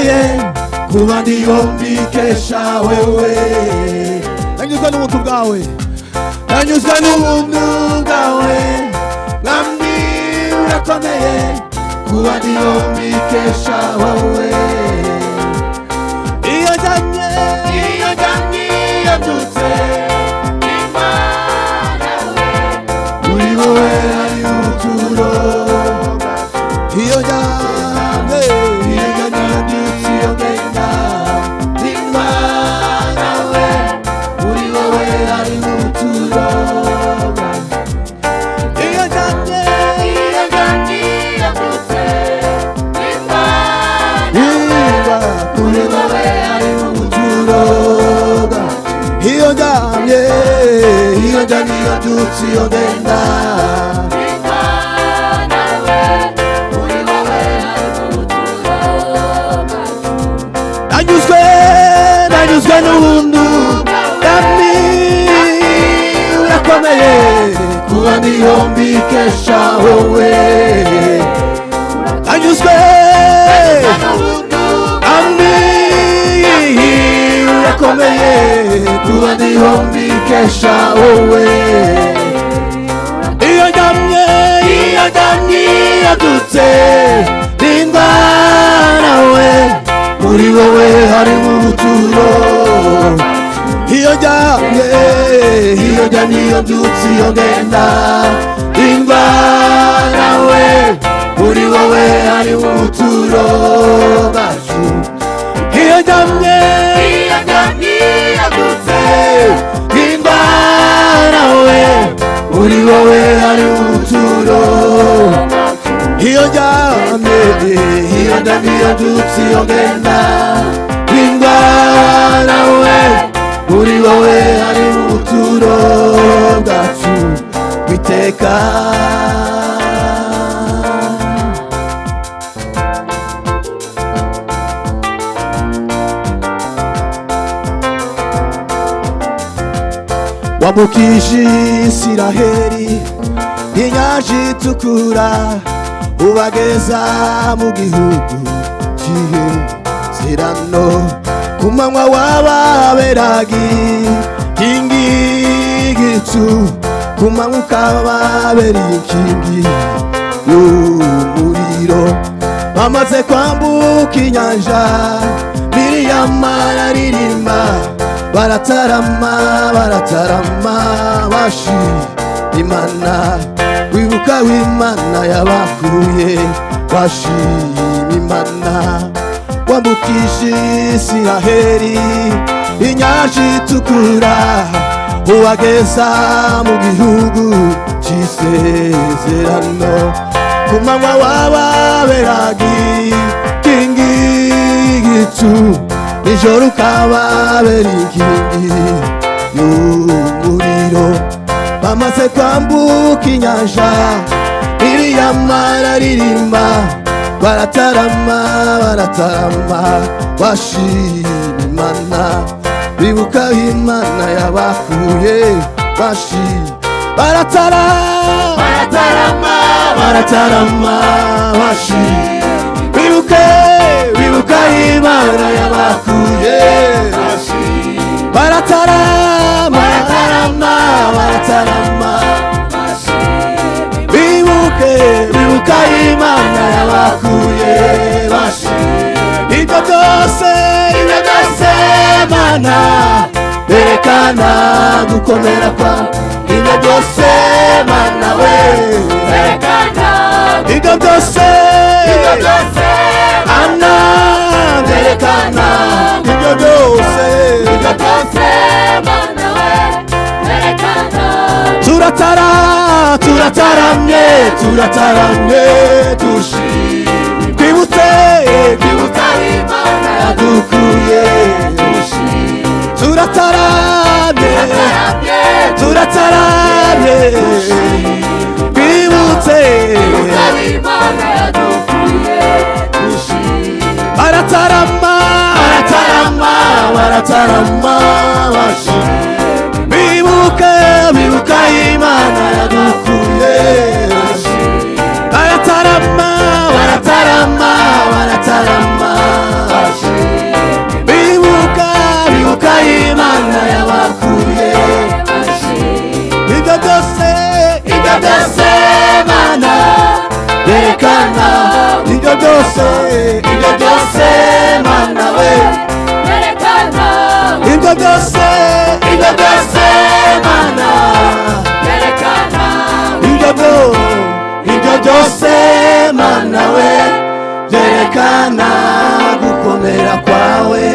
Urakomeye kuba ndiyo mbikesha wewe. Nanyuzwe n'ubuntu bwawe. Nanyuzwe n'ubuntu bwawe, Mwami, urakomeye kuba ndiyo mbikesha wowe. Iyo njyanye, Iyo njyanye, iyo mbyutse, muri wowe hari ubuturo. Iyo njyanye, Iyo njyanye, iyo mbyutse, iyo ngenda, ndindwa nawe, muri wowe hari ubuturo. Iyo njyanye, Iyo njyanye, iyo mbyutse, ndindwa, muri wowe hari ubuturo. Iyo njyanye, Iyo njyanye, iyo mbyutse, iyo ngenda, nanyuzwe, nanyuzwe n'ubuntu bwami, urakomeye kuba niyo mbikesha wowe. Nanyuzwe, Ami, urakomeye kuba niyo mbikesha wowe. Iyo njyamye, Iyo njyamye, iyo mbyutse, ndindwa nawe, muri wowe harimo ubuturo. Iyo njyamye, Iyo njyamye, iyo mbyutse, iyo ngenda, ndindwa nawe, muri wowe harimo ubuturo bwacu. Iyo njyamye, Iyo njyamye, iyo mbyutse, ndindwa nawe, muri wowe harimo ubuturo. Iyo njyamye, Iyo njyamye, iyo mbyutse, iyo ngenda, ndindwa nawe, muri wowe harimo ubuturo bwacu biteka. Wambukije Isiraheli inyanja itukura, ubageza mu gihugu cy'isezerano. Ku manywa wababeraga inkingi y'igicu, ku manywa ukababera inkingi y'umuriro. Bamaze kwambuka inyanja, Miriyamu araririmba, baratarama, baratarama, bashima Imana, wibuka w'Imana yabakuye, bashima Imana. Wambukije Isiraheli inyanja itukura, ubageza mu gihugu cy'isezerano. Ku manywa wababeraga inkingi y'igicu, nijoro ukababera inkingi y'umuriro. Bamaze kwambuka inyanja, Miriyamu araririmba, baratarama, baratarama, bashima Imana, bibuka Imana yabakuye, bashima, baratarama, Baratarama, baratarama, bashima, bibuke, bibuka Imana yabakuye. Baratarama, Baratarama, baratarama, bibuke, bibuka Imana yabakuye, bashima. Ibyo byose, Ibyo byose, Mana, berekana gukomera kwawe. Ibyo byose, Mana we, ibyo byose, Ibyo byose, Ana, berekana ibyo byose, Ibyo byose, turatara, Turataramye, turataramye, dushimye. Twibutse, Twibuka Imana yadukuye, dushimye. Turataramye, turataramye, twibutse, baratarama, Baratarama, baratarama, bashimye. Bibuke, Bibuka Imana yadukuye. Baratarama, Baratarama, baratarama. Byose, ibyo byose, Mana we, Yerekana. Ibyo byose, ibyo byose, Mana. Yerekana. Ibyo byose, Mana we, byerekana gukomera kwawe.